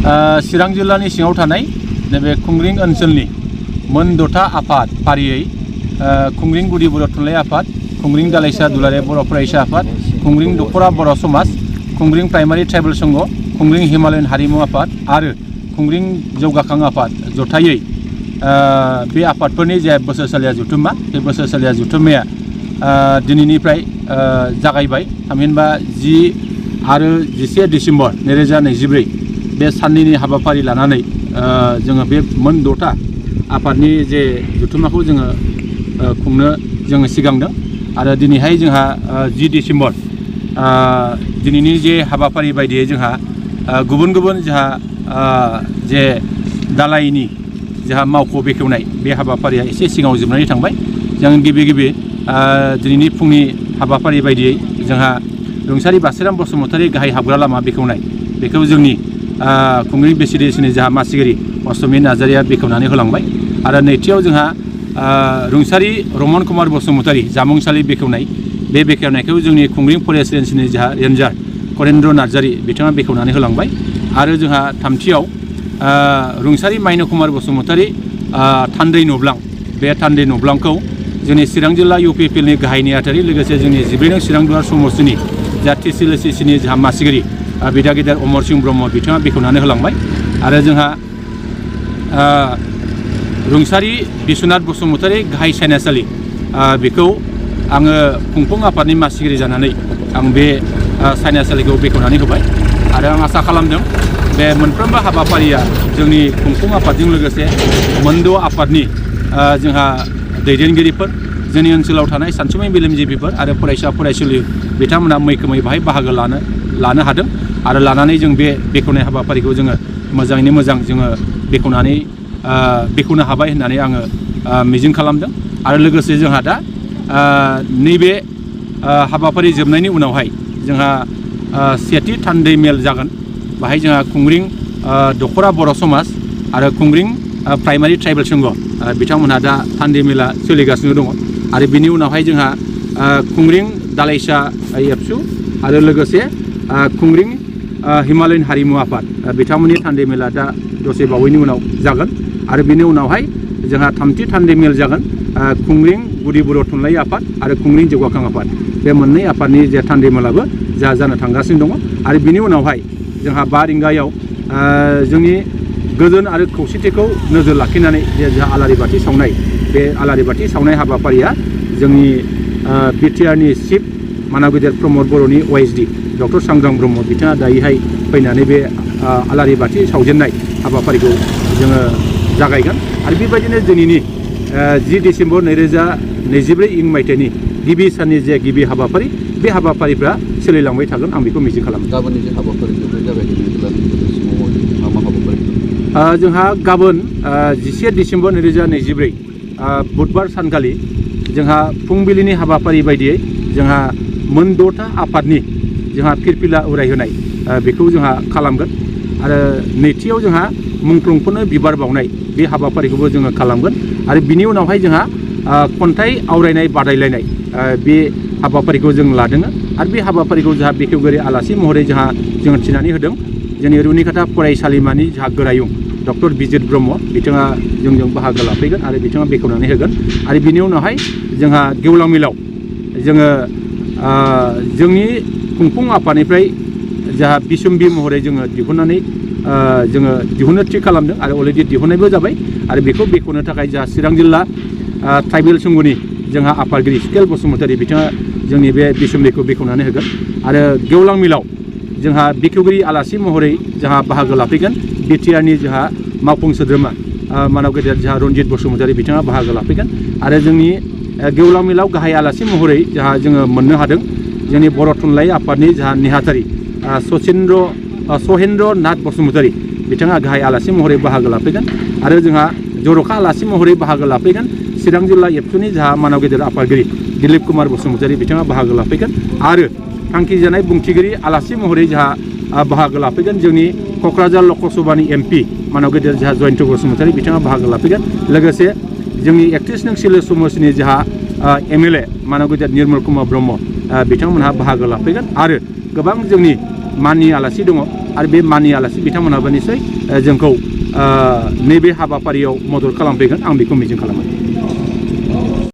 चिरां जिल्लानि सिङाव थानाय नैबे खुंग्रिं ओनसोलनि मोन 6था आफाद फारियै खुंग्रिं गुदि बर' थुनलाइ आफाद, खुंग्रिं दालाइसा दुलाराय बर' फरायसा आफाद, खुंग्रिं दख'रा बर' समाज, खुंग्रिं प्राइमारि ट्राइबेल संघ, खुंग्रिं हिमालयान हारिमु आफाद आरो खुंग्रिं जौगाखां आफाद जथायै बे आफादफोरनि जे बोसोरसालिया जुथुम्मा, बे बोसोरसालिया जुथुम्माया दिनैनिफ्राय जागायबाय। थामहिनबा 10 आरो 11 डिसेम्बर 2024 बे साननैनि हाबाफारि लानानै जोङो बे मोन 6था आफादनि जे जुथुम्माखौ जोङो खुंनो जोङो सिगांदों आरो दिनैहाय जोंहा 10 डिसेम्बर दिनैनि जे हाबाफारि बायदियै जोंहा गुबुन गुबुन जोंहा जे दालाइनि जोंहा मावख' बेखेवनाय बे हाबाफारिया एसे सिगाङाव जोबनानै थांबाय। जों गिबि दिनैनि फुंनि हाबाफारि बायदियै जोंहा रुंसारि बासिराम बसुमतारी गाहाय हाबग्रा लामा बेखेवनाय बेखौ जोंनि खुंग्रिं बेसिडेन्सिनि जोंहा मासिगिरि असमि नार्जारिया बेखेवनानै होलांबाय आरो नैथियाव जोंहा रुंसारि रमन कुमार बसुमतारी जामुंसालि बेखेवनाय बे बेखेवनायखौ जोंनि खुंग्रिं फरेस्ट रेन्जनि जोंहा रेन्जार करेन्द्र नार्जारि बिथाङा बेखेवनानै होलांबाय आरो जोंहा थामथियाव रुंसारि माइनु कुमार बसुमतारी थान्दै नब्लां बे थान्दै नब्लांखौ जोंनि चिरां जिल्ला UPPLनि गाहाय नेहाथारि लोगोसे जोंनि 12 नं चिरां दुवार समस्तिनि जा TCLCCनि जोंहा मासिगिरि बिदा गेदेर अमर सिंह ब्रह्म बिथाङा बेखेवनानै होलांबाय आरो जोंहा रुंसारि बिश्वनाथ बसुमतारी गाहाय सायनासालि बेखौ आङो खुंफुं आफादनि मासिगिरि जानानै आं बे सायनासालिखौ बेखेवनानै होबाय आरो आं आसा खालामदों बे मोनफ्रोमबो हाबाफारिया जोंनि खुंफुं आफादजों लोगोसे मोन 6 आफादनि जोंहा दैदेनगिरिफोर जोंनि ओनसोलाव थानाय सानसुमै मेलेमजिबिफोर आरो फरायसा फरायसुलि बिथांमोना मैखोमै बाहाय बाहागो लानो हादों आरो लानानै जों बे बेखेवनाय हाबाफारिखौ जोङो मोजाङैनो मोजां जोङो बेखेवनो हाबाय होननानै आङो मिजिं खालामदों आरो लोगोसे जोंहा दा नैबे हाबाफारि जोबनायनि उनावहाय जोंहा 7थि थान्दै मेल जागोन। बाहाय जोंहा खुंग्रिं दख'रा बर' समाज आरो खुंग्रिं प्राइमारि ट्राइबेल संघ बिथांमोनहा दा थान्दै मेला सोलिगासिनो दङ आरो बिनि उनावहाय जोंहा खुंग्रिं दालाइसा एबसु आरो लोगोसे खुंग्रिं हिमालयान हारिमु आफाद बिथांमोननि थान्दै मेला दा दसे बावैनि उनाव जागोन आरो बिनि उनावहाय जोंहा 3थि थान्दै मेल जागोन खुंग्रिं गुदि बर' थुनलाइ आफाद आरो खुंग्रिं जौगाखां आफाद बे मोननै आफादनि जे थान्दै मेलाबो जानो थांगासिनो दङ आरो बिनि उनावहाय जोंहा 5 रिंगायाव जोंनि गोजोन आरो खौसेथिखौ नोजोर लाखिनानै जे जोंहा आलारि बाथि सावनाय बे आलारि बाथि सावनाय हाबाफारिया जोंनि बिटिआरनि चिफ मानाव गेदेर प्रमद बर'नि OSD डक्टर सांग्रां ब्रह्म बिथाङा दायोहाय फैनानै बे आलारि बाथि सावजेननाय हाबाफारिखौ जोङो जागायगोन आरो बेबायदिनो दिनैनि 10 डिसेम्बर 2024 मायथाइनि गिबि साननि जे गिबि हाबाफारि बे हाबाफारिफ्रा सोलिलांबाय थागोन आं बेखौ मिजिं खालामो। गाबोननि जे हाबाफारि जोंहा गाबोन 11 डिसेम्बर 2024 बुधबार सानखालि जोंहा फुंबिलिनि हाबाफारि बायदियै जोंहा मोन 6था आफादनि जोंहा फिरफिला उरायहोनाय बेखौ जोंहा खालामगोन आरो नैथियाव जोंहा मुंख्लंफोरनो बिबार बावनाय बे हाबाफारिखौबो जोङो खालामगोन आरो बिनि उनावहाय जोंहा खन्थाइ आवरायनाय बादायलायनाय बे हाबाफारिखौ जों लादों आरो बे हाबाफारिखौ जोंहा बेखेवगिरि आलासि महरै जोङो थिनानै होदों जोंनि रुनिकाटा फरायसालिमानि जोंहा गोरायुं डक्टर बिजित ब्रह्म बिथाङा जोंजों बाहागो लाफैगोन आरो बिथाङा बेखेवनानै होगोन आरो बिनि उनावहाय जोंहा गेवलां मिलाव जोङो जोंनि खुंफुं आफादनिफ्राय जोंहा बिसम्बि महरै जोङो दिहुननो थि खालामदों आरो अलरेडि दिहुननायबो जाबाय आरो बेखौ बेखेवनो थाखाय जोंहा चिरां जिल्ला ट्राइबेल संघनि जोंहा आफादगिरि स्केल बसुमतारी बिथाङा जोंनि बे बिसम्बिखौ बेखेवनानै होगोन आरो गेवलां मिलाव जोंहा बेखेवगिरि आलासि महरै जोंहा बाहागो लाफैगोन बिटिआरनि जोंहा मावफुं सोद्रोमा मानाव गेदेर जोंहा रन्जित बसुमतारी बिथाङा बाहागो लाफैगोन आरो जोंनि गेवलां मिलाव गाहाय आलासि महरै जोङो मोननो हादों जोंनि बर' थुनलाइ आफादनि जोंहा नेहाथारि सहेन्द्र नाथ बसुमतारी बिथाङा गाहाय आलासि महरै बाहागो लाफैगोन आरो जोंहा जर'खा आलासि महरै बाहागो लाफैगोन चिरां जिल्ला एबसुनि जोंहा मानाव गेदेर आफादगिरि दिलीप कुमार बसुमतारी बिथाङा बाहागो लाफैगोन आरो थांखि जानाय बुंथिगिरि आलासि महरै जोंहा बाहागो लाफैगोन जोंनि क'क्राझार लकसभानि MP मानाव गेदेर जोंहा जयन्त बसुमतारी बिथाङा बाहागो लाफैगोन लोगोसे जोंनि 31 नं सिले समस्तिनि जोंहा MLA मानाव गेदेर निर्मल कुमार ब्रह्म बिथांमोनहा बाहागो लाफैगोन आरो गोबां जोंनि माननि आलासि दङ आरो बे मानियालासे बिथांमोनहाबो निसय जोंखौ नैबे हाबाफारियाव मदद खालामफैगोन आं बेखौ मिजिं खालामो।